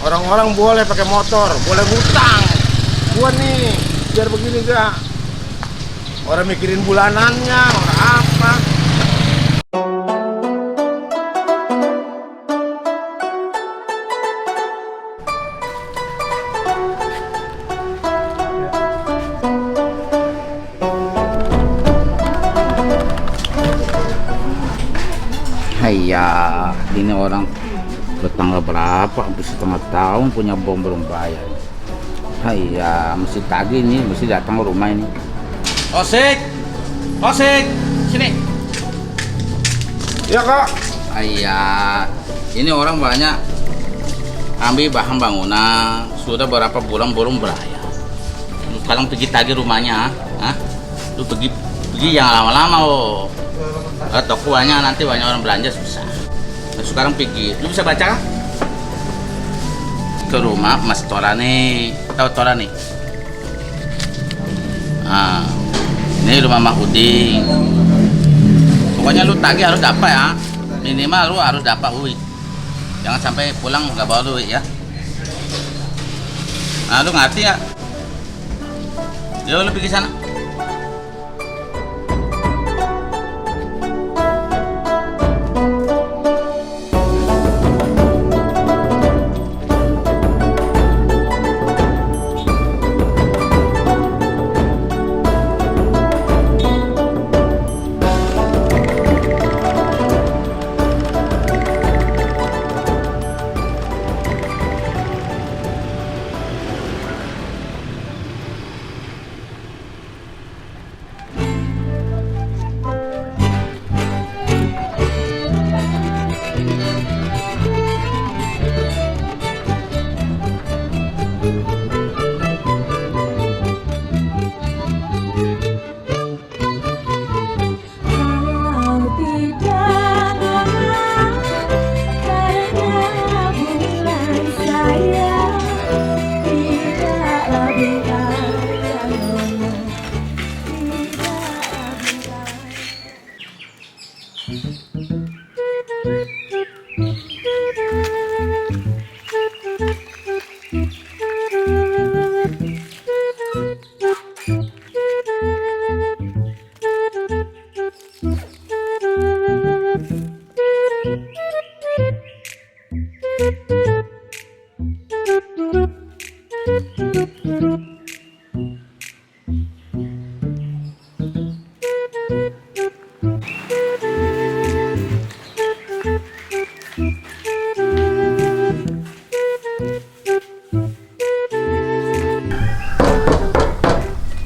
Orang-orang boleh pakai motor, boleh ngutang. Gua nih, biar begini gak. Orang mikirin bulanannya, orang apa. Iya, ini orang bertanggal berapa, hampir setengah tahun punya bom belum bayar. Iya, mesti tagih nih, mesti datang ke rumah ini. Osik, Osik, sini. Ya kak. Iya, ini orang banyak ambil bahan bangunan, sudah berapa bulan belum bayar. Lu sekarang pergi tagih rumahnya, ah? Lu pergi yang lama-lama oh. Toko banyak, nanti banyak orang belanja susah. Nah, sekarang pergi, lu bisa baca kan? Ke rumah Mas Torani, tahu Torani? Nah, ini rumah Mahuding. Pokoknya lu tagih harus dapat ya, minimal lu harus dapat duit. Jangan sampai pulang nggak bawa duit ya. Nah, lu ngerti ya? Yuk lu pergi sana.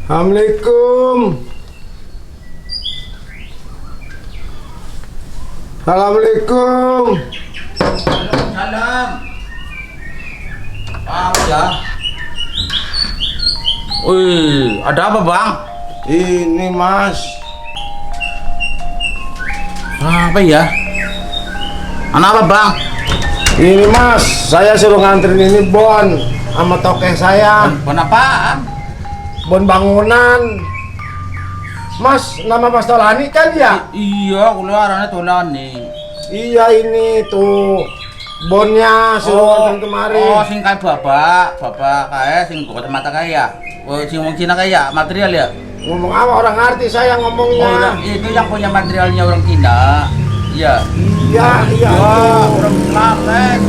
Assalamualaikum. Assalamualaikum. Salam. Ya. Wih, ada apa bang? Ini mas. Apa ya? Anak apa bang? Ini mas, saya suruh nganterin ini bon sama tokeh saya. Bon apaan? Bon bangunan. Mas, nama Mas Tolani kan ya? Iya, keluarannya Tolani. Iya ini tuh bonnya suruh nganterin kemarin. Oh, sing kayak bapak kayak sing kota mata kaya. Oh, sing wong Cina kaya material ya. Ngomong apa orang ngerti saya ngomongnya. Itu yang punya materialnya orang Cina. Iya. Iya. Orang Klaten.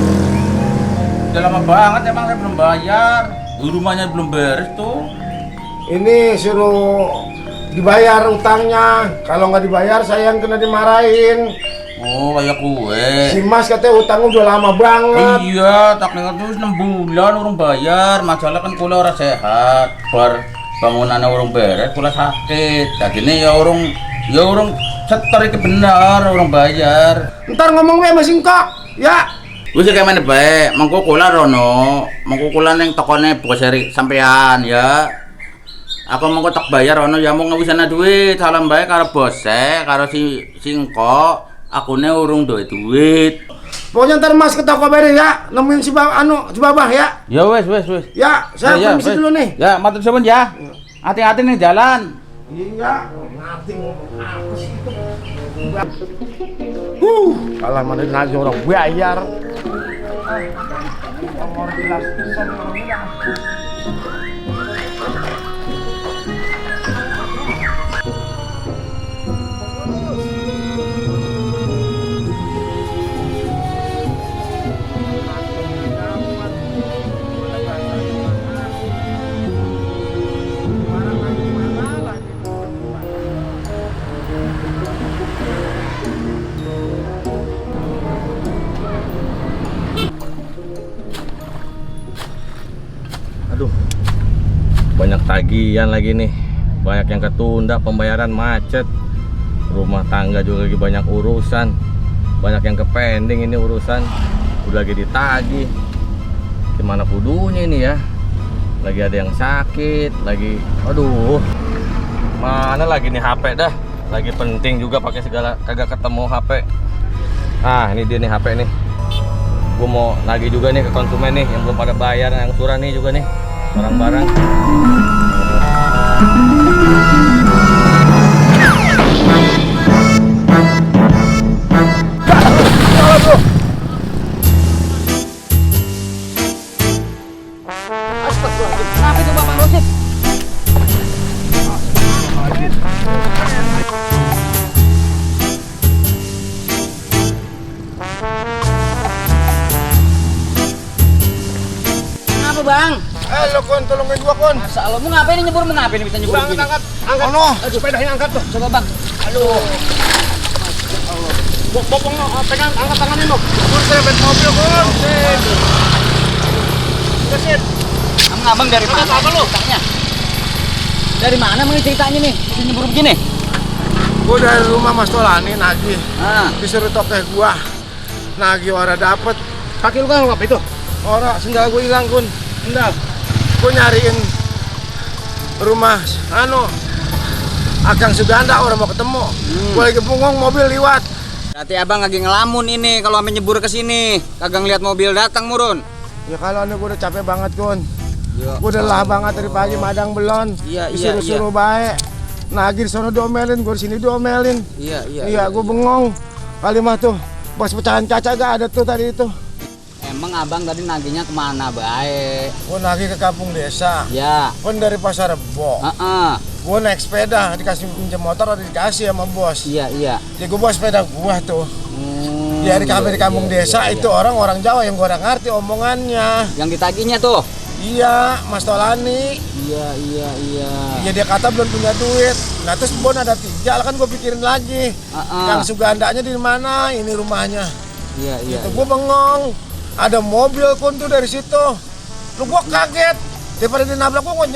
Udah lama banget emang saya belum bayar. Rumahnya belum beres tuh. Ini suruh dibayar utangnya. Kalau nggak dibayar saya yang kena dimarahin. Oh, kayak kue. Si Mas katanya utangnya udah lama banget. Iya, tak dengar tuh 6 bulan orang bayar. Masalah kan kula orang sehat. Bar bangunannya orang beres, kula sakit. Jadinya ya orang setor itu benar orang bayar. Ntar ngomongnya sama singkok, ya. Wis kayak mana bae, mengko kula rono, mengko kula ning tokone Boseri sampean ya. Aku mengko tak bayar rono ya mau ngawisana duit, salam bae karo bose, karo si singkok, akune urung duit. Pokoknya ntar Mas ke toko beri ya, nemuin si babah ya. Ya wes. Ya, saya permisi dulu nih. Ya, matur suwun ya. Hati-hati nih jalan. Iya, ngerti ngomong apa sih itu. Kalah mana lagi orang bayar. Nomor jelas pisan orang bilang. Aduh, banyak tagihan lagi nih, banyak yang ketunda, pembayaran macet, rumah tangga juga lagi banyak urusan, banyak yang kepending ini urusan, udah lagi ditagih. Gimana kudunya ini ya? Lagi ada yang sakit, lagi, aduh, mana lagi nih HP dah, lagi penting juga pakai segala, kagak ketemu HP. Ah, ini dia nih HP nih. Gue mau nagih juga nih ke konsumen nih yang belum pada bayar, yang surah nih juga nih barang-barang. Kenapa itu Bapak Rosid? Kenapa Bang? Lo Kon, tolongin gua Kon. Masa Allah, mau ngapain nyebur? Mau ngapain bisa nyebur Angkat, begini? angkat, angkat. Oh no, sepeda ini angkat tuh. Coba Bang. Aduh. Bopong lo, pegang, angkat tanganin lo. Kon, serempet mobil Kon. Kesit. Abang dari mana? Apa lu? Ceritanya? Dari mana mau ceritanya nih? Bisa nyebur begini? Gua dari rumah Mas Tolani nagih. Ah, Disuruh tokeh gua. Nagih orang dapet. kaki lu kan apa itu? Orang sendal gua hilang Kun. Sendal. Gua nyariin rumah Akang Suganda, orang mau ketemu. Gua lagi bengong, mobil liwat. Berarti abang lagi ngelamun ini kalau ame nyebur ke sini. Kagak ngeliat mobil datang murun. Ya kalau gua udah capek banget Kun. Ya. Gua udah lah banget dari pagi madang belon. Iya, Disuruh-suruh baik. Nagih di sono diomelin, gua di sini diomelin. Iya. Gua bengong. Kali mah tuh pas pecahan kaca gak ada tuh tadi itu. Emang abang tadi nagihnya kemana baik? Gua nagih ke kampung desa. Ya. Kan dari Pasar Rebo. Gua naik sepeda, dikasih pinjam motor, ada dikasih sama bos. Iya. Ya gua bawa sepeda gua tuh. Ya di kampung desa itu orang-orang Jawa yang gua udah ngerti omongannya. Yang ditagihnya tuh. Iya, Mas Tolani. Iya. Ya dia kata belum punya duit. Nah terus bon ada 3, kan gue pikirin lagi. Yang Sugandanya di mana? Ini rumahnya. Iya. Itu gue bengong. Ada mobil Kun tuh dari situ. Lu gue kaget. Daripada dia nabrak gue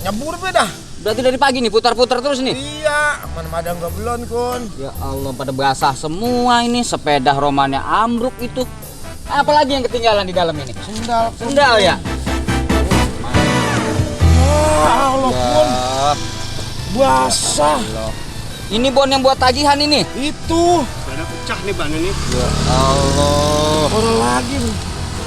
nyebur beda. Berarti dari pagi nih putar-putar terus nih. Iya, mana nggak belum Kun. Ya Allah, pada basah semua ini, sepeda romannya ambruk itu. Apalagi yang ketinggalan di dalam ini? Sendal. Sendal ya? Allah Kun. Basah. Ini Bon yang buat tagihan ini. Itu. Ada pecah nih ban ini. Ya Allah. Orang lagi.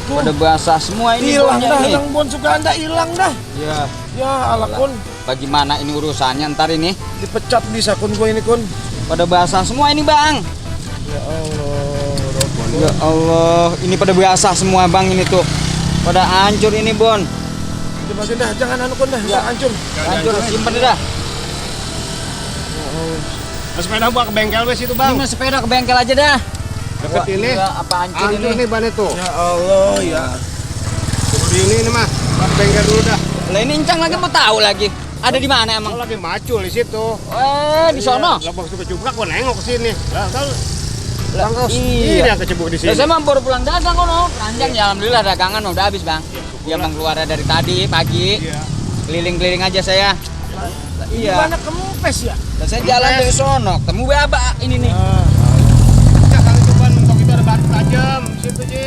Tuh. Pada basah semua ini Hilang bonnya dah, ini. yang bon Suganda hilang dah. Ya. Ya Allah Kun. Bagaimana ini urusannya ntar ini? Dipecat bisa Kun gue ini Kun. Pada basah semua ini Bang. Ya Allah. Ya Allah, ini pada basah semua Bang ini tuh. Pada hancur ini Bon. Dimasukin dah, jangan Kun dah, Ya. hancur. Hancur, simpen dah. Nah, sepeda gua ke bengkel wes itu bang. Ini sepeda ke bengkel aja dah. Deket ini. Ya, apa hancur Hancur ini? nih ban itu. Ya Allah ya. Seperti ini mah. Gua ke bengkel dulu dah. Lah ini Incang lagi mau tahu lagi. Ada di mana emang? Gua lagi macul di situ. Di sono. Lah waktu kecubrak gua nengok ke sini. Lah tahu. Ini Iya. yang kecebur di Ya sini. saya mah baru pulang dagang kono. Ranjang ya alhamdulillah dagangan udah habis, Bang. Ya Bang keluar dari tadi pagi. Iya. Keliling-keliling aja saya. Iya. Gimana kempes ya? Dan saya jalan dari sono, ketemu Baba ini nih. Ya kali itu ban mentok itu ada batu tajam. Situ Ji.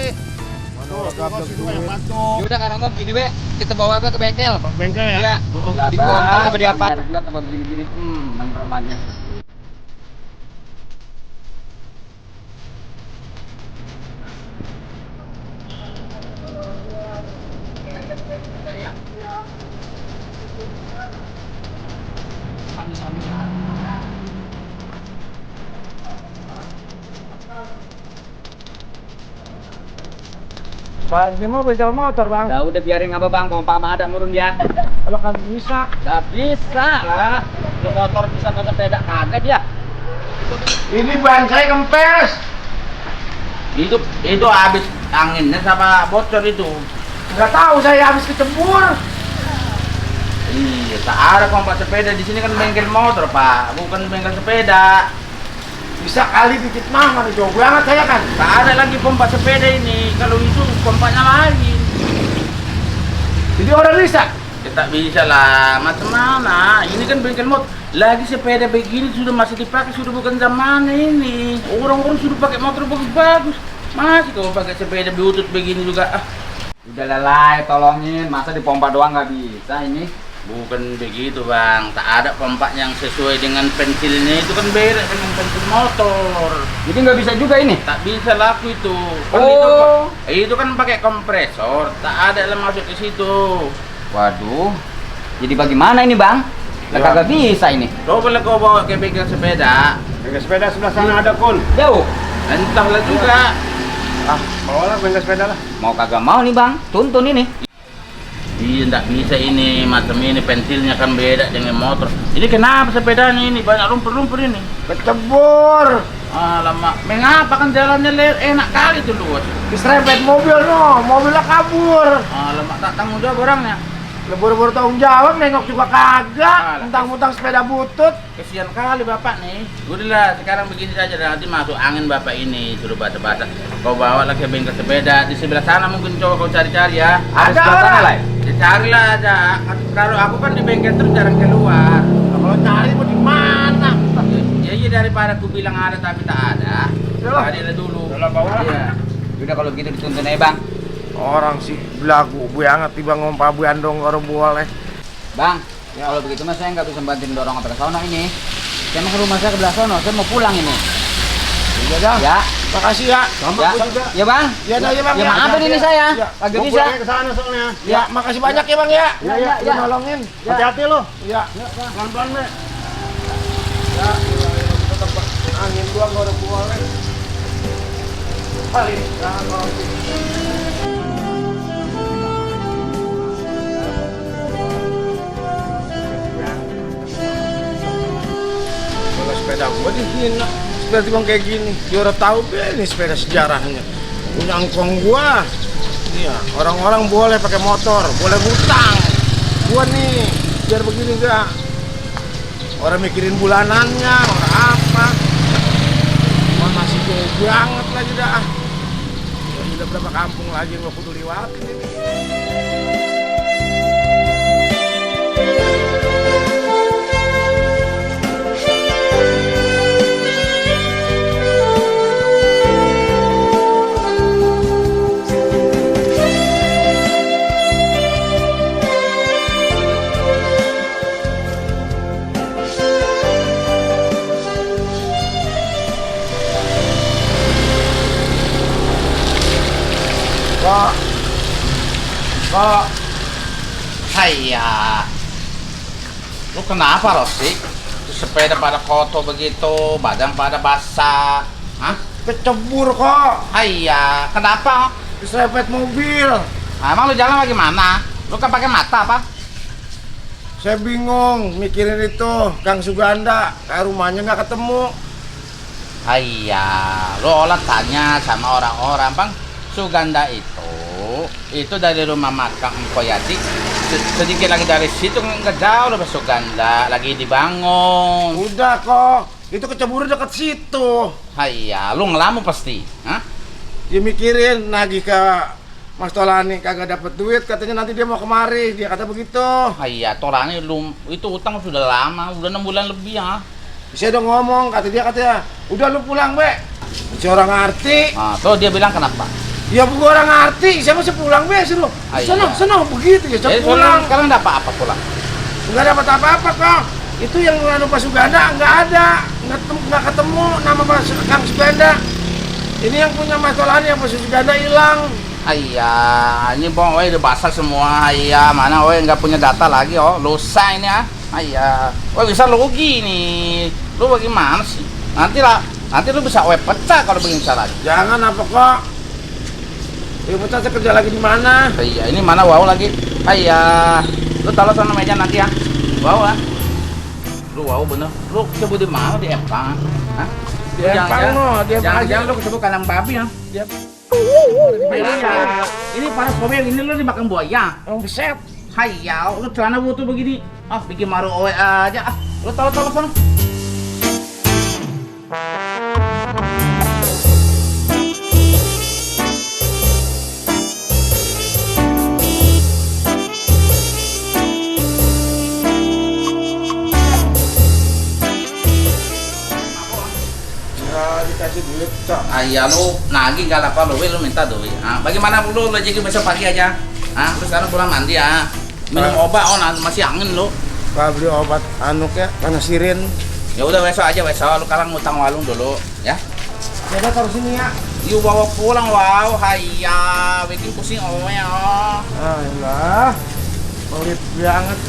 Tuh, itu banyak batu. Yaudah karena ngomong gini, Be. Kita bawa ke bengkel. Bengkel ya. Iya. Di bongkar apa di apa? Apa begini-gini. Romannya. Bang, ini mau bengkel motor bang. Ya udah biarin apa bang, pompa mah ada murun dia. Kalau kan bisa. Gak bisa lah. Lu motor bisa ke sepeda kaget ya. Ini ban saya kempes. Itu habis anginnya sama bocor itu. Nggak tahu saya habis kecebur. Iya, tak ada pompa sepeda di sini kan bengkel motor pak, bukan bengkel sepeda. Bisa kali dikit mama nih, jauh banget saya kan. Tak ada lagi pompa sepeda ini. Kalau itu pompanya lain. Jadi orang bisa. Ya, tak bisa lah, macam mana? Ini kan bengkel motor. Lagi sepeda begini sudah masih dipakai, sudah bukan zaman ini. Orang-orang sudah pakai motor bagus-bagus. Masih kau pakai sepeda butut begini juga. Udah lelai, tolongin. Masa dipompa doang nggak bisa ini? Bukan begitu bang, tak ada pompa yang sesuai dengan pensilnya, itu kan beda dengan pensil motor. Jadi nggak bisa juga ini? Tak bisa laku itu. Kan Oh. itu kan pakai kompresor, tak ada yang masuk ke situ. Waduh. Jadi bagaimana ini bang? Lah Ya. kagak bisa ini. Coba kau bawa ke bengkel sepeda, Bengkel sepeda sebelah sana ada kun. Jauh. entahlah juga. Ah, bawalah bengkel sepeda lah. Mau kagak mau nih bang, tuntun ini. Iya, tidak bisa ini, macam ini pensilnya kan beda dengan motor. Ini kenapa sepedanya ini banyak lumpur-lumpur ini? Kecebur. Alamak, mengapa kan jalannya enak kali tuh luas. Diserempet mobil no, mobilnya kabur. Alamak, tak tanggung jawab orangnya. Lebur-lebur tanggung jawab, nengok juga kagak. Alah. Mentang-mentang sepeda butut. Kesian kali bapak nih. Udahlah, sekarang begini saja, nanti masuk angin bapak ini, suruh bata-bata. Kau bawa lagi ke bengkel sepeda di sebelah sana, mungkin coba kau cari-cari ya. Ada sebelah sana, orang. Lai? Ya, carilah aja. Kalau aku kan di bengkel terus jarang keluar. Nah, kalau cari mau di mana? Ya iya, daripada aku bilang ada tapi tak ada. Yalah. Carilah dulu. Yalah, bawa. Iya. Udah kalau gitu dituntun aja bang. Orang sih belagu, banget tiba ngompa buandong orang boleh. Bang, kalau begitu mas saya nggak bisa bantuin dorong sampai ke sono ini. Saya mau ke rumah saya ke belah sono, saya mau pulang ini. Iya dah. Ya, Makasih ya. Sama ya, aku juga. ya bang. Ya dah ya bang. Ya maafin ini saya, Ya. kagak Gua bisa. pulangnya ke sana soalnya. Ya, makasih banyak ya bang ya. Ya, Udah ya. nolongin. Ya. Hati-hati lo. Iya. Pelan-pelan be. Ya, tetap angin gua nggak ada boleh. Paling jangan mau. Kalau sepeda gua dihina, sepeda timbang kayak gini, dia udah tahu be ini sepeda sejarahnya. Punya angkong gua, iya orang-orang boleh pakai motor, boleh ngutang. Gua nih biar begini enggak, orang mikirin bulanannya, orang apa? Gua masih jauh banget lagi dah. Udah berapa kampung lagi gua kudu lewatin ini. Kok saya lu kenapa Rosi? Sepeda pada kotor begitu, badan pada basah. Hah? Kecebur kok, Iya, kenapa? diserempet mobil. Nah, emang lu jalan lagi mana? Lu kan pakai mata apa? Saya bingung mikirin itu, Kang Suganda, ke rumahnya nggak ketemu. Iya, lu olah tanya sama orang-orang, Bang. Suganda itu dari rumah makan Koyati. Sedikit lagi dari situ, nggak jauh dari Suganda, lagi dibangun. Udah kok, itu kecebur deket situ. Iya, lu ngelamun pasti. Hah? Dia mikirin nagih ke Mas Tolani kagak dapet duit, katanya nanti dia mau kemari, dia kata begitu. Iya, Torani lu itu utang sudah lama, udah 6 bulan lebih ya. Saya udah ngomong, katanya, udah lu pulang be. Si orang ngerti, Nah, tuh dia bilang kenapa? ya gua orang ngerti, saya masih pulang be, suruh. Ah, iya. Senang begitu ya, saya pulang. Sekarang enggak apa-apa pulang. Nggak dapat apa-apa kok. Itu yang nganu Pak Suganda nggak ada, nggak ketemu nama Pak Kang Suganda. Ini yang punya Mas Tolani, yang Pak Suganda hilang. Iya, ini bong, udah basah semua. Iya, mana nggak punya data lagi, lusa ini ah. Iya, bisa rugi nih. Lu bagaimana sih? Nanti lu bisa pecah kalau begini caranya. Jangan apa kok. Ibu tante kerja lagi di mana? Iya, ini mana wow lagi? Ayah, lu taruh sana meja nanti ya. Wow ah. Lu wow bener. Lu sebut di mana di Empang? Hah? Di Empang no, di Empang aja. Jangan lu sebut kandang babi ya. Ini para sobe ini lu dimakan buaya. Yang besep. Hayau, lu celana butuh begini. Ah, bikin maru owe aja. Ah, lu taruh sana. Dikasih duit, Cok. Ayah lu nagih gak apa lu minta duit. Ah, bagaimana lu rezeki besok pagi aja? Ah, terus sekarang pulang mandi ya. Minum obat, masih angin lu. Pak beli obat anu ya, karena sirin. Ya udah besok aja besok lu sekarang ngutang walung dulu ya. Ya udah taruh sini ya. Yuk bawa pulang wow, hayya bikin pusing owe ya. Ayolah. Pelit banget.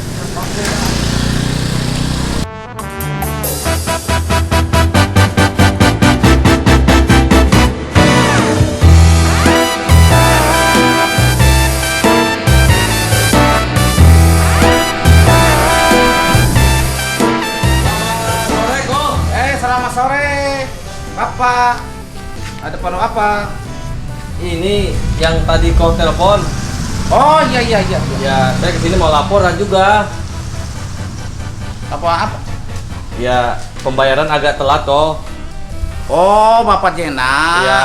Selamat sore, Bapak. Ada perlu apa? Ini yang tadi kau telepon. Oh iya. Ya, saya kesini mau laporan juga. Apa? Ya, pembayaran agak telat kok. Oh, Bapak Jena. Iya.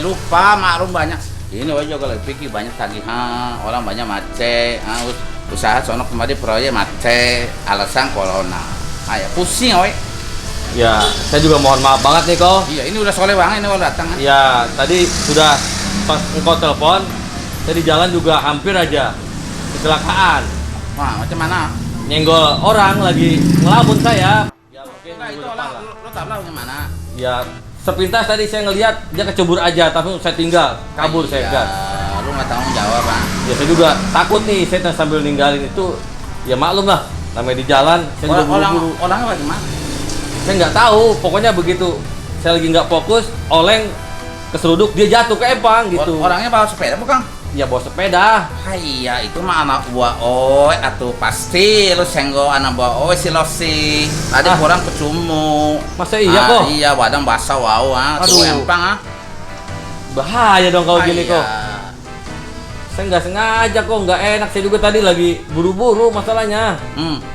Lupa, maklum banyak. Ini we juga lagi pikir banyak tagihan, orang banyak macet. Usaha sono kemarin proyek macet, alasan corona. Ayo pusing we. Ya, saya juga mohon maaf banget nih kok. Iya, ini udah sore banget ini udah datang. Ya, tadi sudah pas engkau telepon, saya di jalan juga hampir aja kecelakaan. Wah, macam mana? Nyenggol orang lagi ngelabun saya. Ya, mungkin Nah, itu minggu orang depan lah. lu tahu lah yang mana? Ya, sepintas tadi saya ngelihat dia kecebur aja, tapi saya tinggal, kabur saya gas. Lu nggak tanggung jawab, Bang. Ya, saya juga takut nih, saya sambil ninggalin itu. Ya maklum lah, namanya di jalan, saya juga buru-buru. Orangnya bagaimana? Saya nggak tahu, pokoknya begitu. Saya lagi nggak fokus, oleng keseruduk, dia jatuh ke empang gitu. Orangnya bawa sepeda bukan? Ya bawa sepeda. Iya, itu mah anak buah oe atuh pasti lu senggol anak buah oe si Losi. Tadi kurang kecumu. Masa iya kok? Iya, badan basah wow Aduh. tuh empang Bahaya dong kalau gini kok. Iya. Saya nggak sengaja kok, nggak enak. Saya juga tadi lagi buru-buru masalahnya.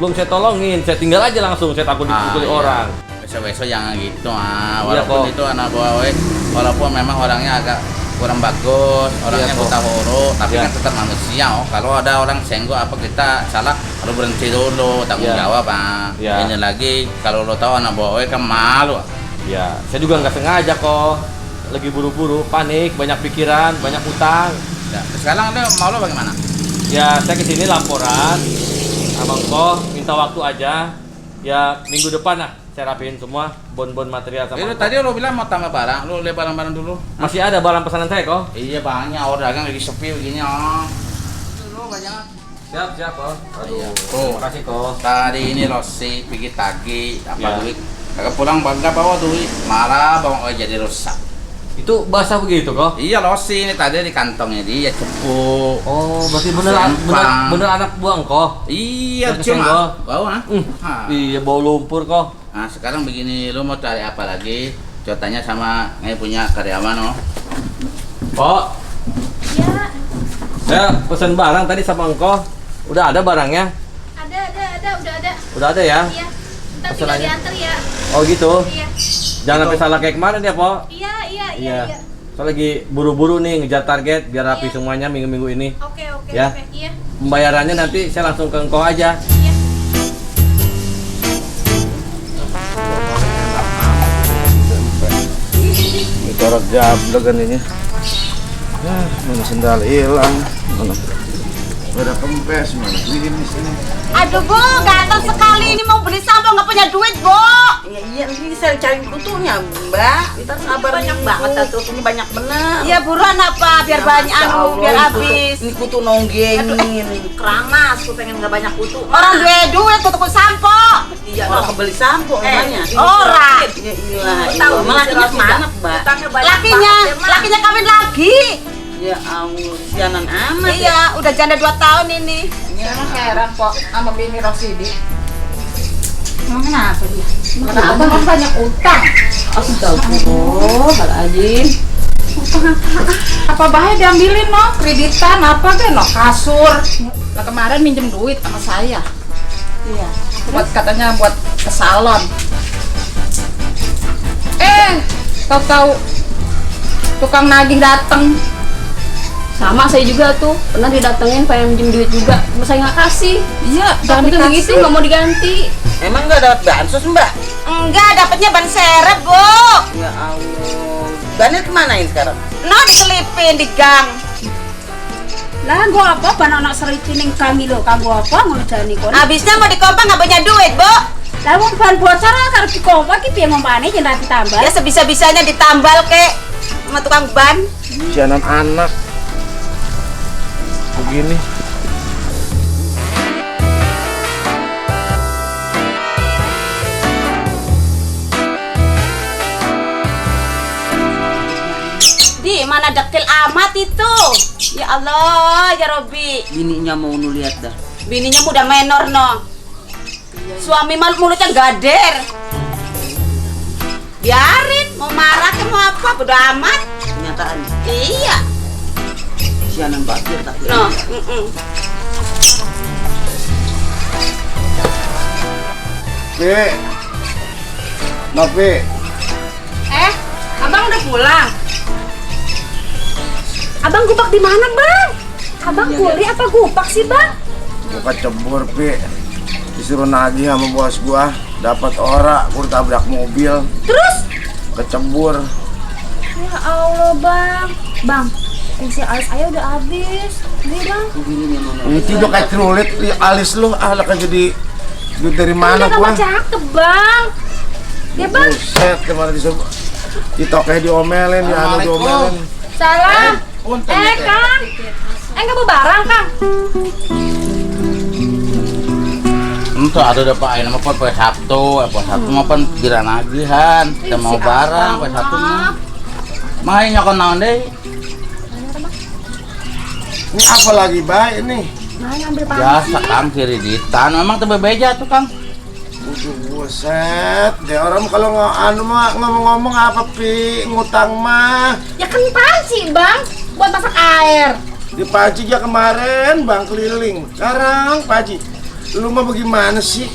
Belum saya tolongin, saya tinggal aja langsung. Saya takut dipukuli orang. Besok-besok jangan gitu Iya, walaupun kok. itu anak buah oe, walaupun memang orangnya agak kurang bagus, orangnya Iya, kok. buta huruf, tapi Iya. kan tetap manusia. Oh, kalau ada orang senggol apa kita salah, harus berhenti dulu, tanggung Iya. jawab, Bang. Iya. Ini lagi kalau lo tahu anak buah oe kan malu. Ya, saya juga nggak sengaja kok. Lagi buru-buru, panik, banyak pikiran, banyak utang. Ya, sekarang lo mau lo bagaimana? Ya, saya kesini laporan. Abang kok minta waktu aja. Ya, minggu depan lah. Saya rapiin semua bon-bon material sama. Itu tadi lo bilang mau tambah barang, lo lihat barang-barang dulu. Masih ada barang pesanan saya kok. Iya banyak orang dagang lagi sepi begini. Oh. Lo banyak. Siap kok. Iya. Terima kasih kok. Tadi ini Rosi pergi tagi apa Ya. duit. Kagak pulang bangga bawa duit, malah bawang oe jadi rusak. Itu basah begitu kok? Iya Rosi ini tadi di kantongnya dia cepu. Oh, berarti Sempang. bener anak buang kok. Iya Terus cuma senggol. bau ah. Iya, bau lumpur kok. Nah sekarang begini lo mau cari apa lagi? Coba tanya sama yang punya karyawan oh. Kok, Ya, saya pesen barang tadi sama engkau. Udah ada barangnya? udah ada. Udah ada ya? Iya. Ntar tinggal Pesanannya? diantar ya. Oh gitu. Iya. Jangan sampai salah kayak kemarin ya, Pok. Iya. Saya lagi buru-buru nih ngejar target biar rapi Iya. semuanya minggu-minggu ini. Oke. Ya. Iya. Pembayarannya nanti saya langsung ke engkau aja. Iya. Itu orang jablek kan ini. Ya, mana sendal hilang. Mana? Ada kempes, mana ini sini. Aduh Bu, gatal sekali ini mau beli sampo nggak punya duit Bu. Iya, ini saya cari kutunya, Mbak. Kita sabar Banyak dulu. banget satu. Ini banyak bener. Iya buruan apa biar Ya, banyak Masya Allah, biar ini habis. Ini kutu nonggengin. Keramas, aku pengen nggak banyak kutu. Orang duit kutu sampo. Iya, orang beli sampo namanya. orang. Ya iyalah, Tahu malah lakinya mana, Mbak? Lakinya kawin lagi. Ya Allah, sianan amat. Iya, udah janda 2 tahun ini. Emang heran kok sama bini Rosidi. Emang kenapa dia? Kenapa? Kan banyak utang. Astagfirullahaladzim. Utang apa bahaya diambilin no? Kreditan apa kan no? Kasur. Nah, kemarin minjem duit sama saya. Iya. Buat katanya buat ke salon. Tahu-tahu tukang nagih dateng. Sama saya juga tuh, pernah didatengin pengen minjem duit juga, cuma saya nggak kasih. Iya, Jangan dikasih. begitu, nggak mau diganti. Emang nggak dapat bansos mbak? Enggak, dapatnya ban serep, Bu. Ya Allah. Bannya kemanain sekarang? No, diselipin di gang. Lah, gua apa? Anak sericin yang kami lo, kanggo apa? Mau cari kon. Habisnya mau dikompang nggak punya duit, Bu. Lah, mau bahan bocor harus dikompak, piye ngompane jangan ditambah. Ya sebisa-bisanya ditambal kek sama tukang ban. Sianan anak begini. Di mana dekil amat itu? Ya Allah, ya Robi. Bininya mau lihat dah. Bininya muda menor no. Suami mulutnya gader. Biarin, mau marah ke mau apa, bodo amat. Kenyataan. Iya. Sianan banget dia tak. No. Pi. Nah, Pi. Abang udah pulang. Abang gupak di mana, Bang? Abang kuli apa gupak sih, Bang? Gua kecebur, Pi. Disuruh nagih sama bos gua, dapat ora, gua tabrak mobil. Terus? Kecebur. Ya Allah, Bang. Bang, pensil alis ayah udah habis. Ini, Bang. Itu udah kayak trulit alis lu, lah kan jadi duit dari mana Udah gua? tambah cakep, Bang. Ya, Bang. Buset, kemana disuruh ditokeh diomelin, di anu diomelin. Salam. Kang. Nggak mau barang, Kang. Itu ada depan nama apa Sabtu mah pan pikiran nagihan, kita mau barang Sabtu mah. Main nyokon naon deh. Ini apa lagi, Bay? Ini Nah, ngambil panci. Biasa Kang kreditan, memang teu bebeja tuh Kang. buset, deh orang kalau anu mah ngomong-ngomong apa Pi, ngutang mah. Ya kan panci, Bang. Buat masak air. Di Paji ya kemarin Bang keliling. Sekarang Paji, lu mah bagaimana sih?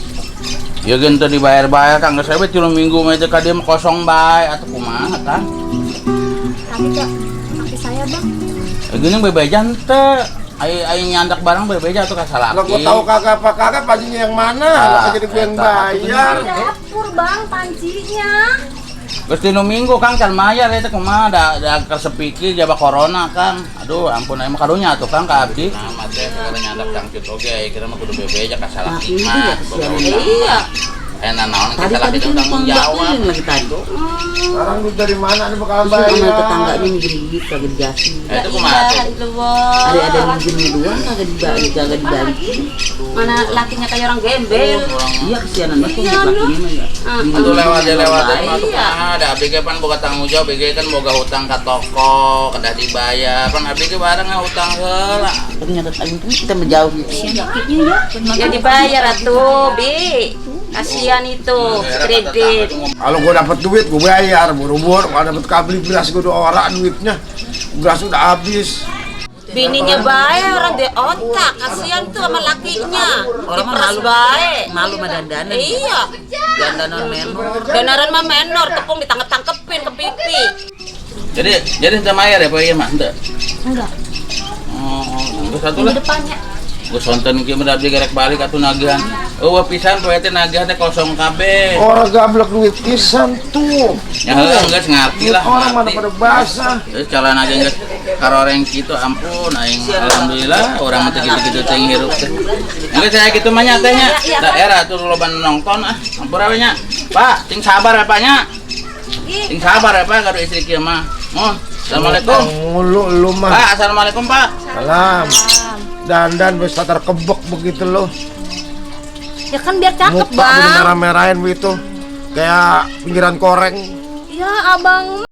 Ya gitu dibayar-bayar Kang, geus we 3 minggu mah teh ka dieu mah kosong bae atuh kumaha Kang. Tapi Kak, kaki saya, Bang. Gini bebejan teh. Ai nyandak barang bebeja tuh ka salaki. Lah gua tahu kagak apa kagak Pajinya yang mana? Lah jadi gue yang bayar. Dapur, Bang, pancinya. Geus 3 minggu Kang can mayar eta kumaha da kesepiki jaba corona Kang. Aduh ampun emang kadonya atuh Kang ka abdi. Nah, mah teh kada nyandak cangcut oge kira mah kudu bebeja ka salaki mah. Iya. Enak naon ka salaki teh tanggung jawab. lagi tadi. Sekarang duit dari mana nih bakal Sama bayar? tetangganya minjem duit kagak dikasih. Itu kumaha tuh? Ada minjemnya doang kagak dibalikin. Mana lakinya kayak orang gembel. Iya kesianan banget kok lakinya mah ya. Itu lewat mah tuh Iya. ada abdi ge pan boga tanggung jawab ge kan boga hutang ka toko kedah dibayar pan abdi ge bareng hutang heula. Tapi nyatet aing tuh kita menjauh gitu. Ya dibayar atuh, Bi. Kasihan itu kredit. Kalau gua dapat duit gua bayar, buru-buru. Kalau dapat kabel beras gua 2 orang duitnya. Beras udah habis. Bininya bayar orang di otak. Kasihan tuh sama lakinya. Orang mah Diperas malu bae. malu mah dandanan. Iya. Dandanan menor. Danaran mah menor, tepung ditangkep-tangkepin ke pipi. Jadi teu mayar ya Pak ieu mah henteu. Enggak. Oh, terus satu Di lah. depannya. Gue sonten kieu mah abdi gerek balik atuh nagihan. Eueuh pisan poe teh nagihan teh kosong kabeh. Orang gablek duit pisan tuh. Ya heula geus ngarti lah. Orang mana pada basah. Terus cara nagih geus karoreng kitu ampun aing alhamdulillah urang mah teh kitu-kitu teh hirup teh. Enggeus saya kitu mah nya teh nya. Daerah tuh loba nonton ampura we nya. Pak, ting sabar ya Pak nya. Ting sabar ya Pak karo istri kieu mah. Mohon. Assalamualaikum. Mulu lu mah. Pak, assalamualaikum Pak. Salam. Dandan wis terkebek begitu lo. Ya kan biar cakep, Muka udah Bang. merah-merahin begitu. Kayak pinggiran koreng. Ya, Abang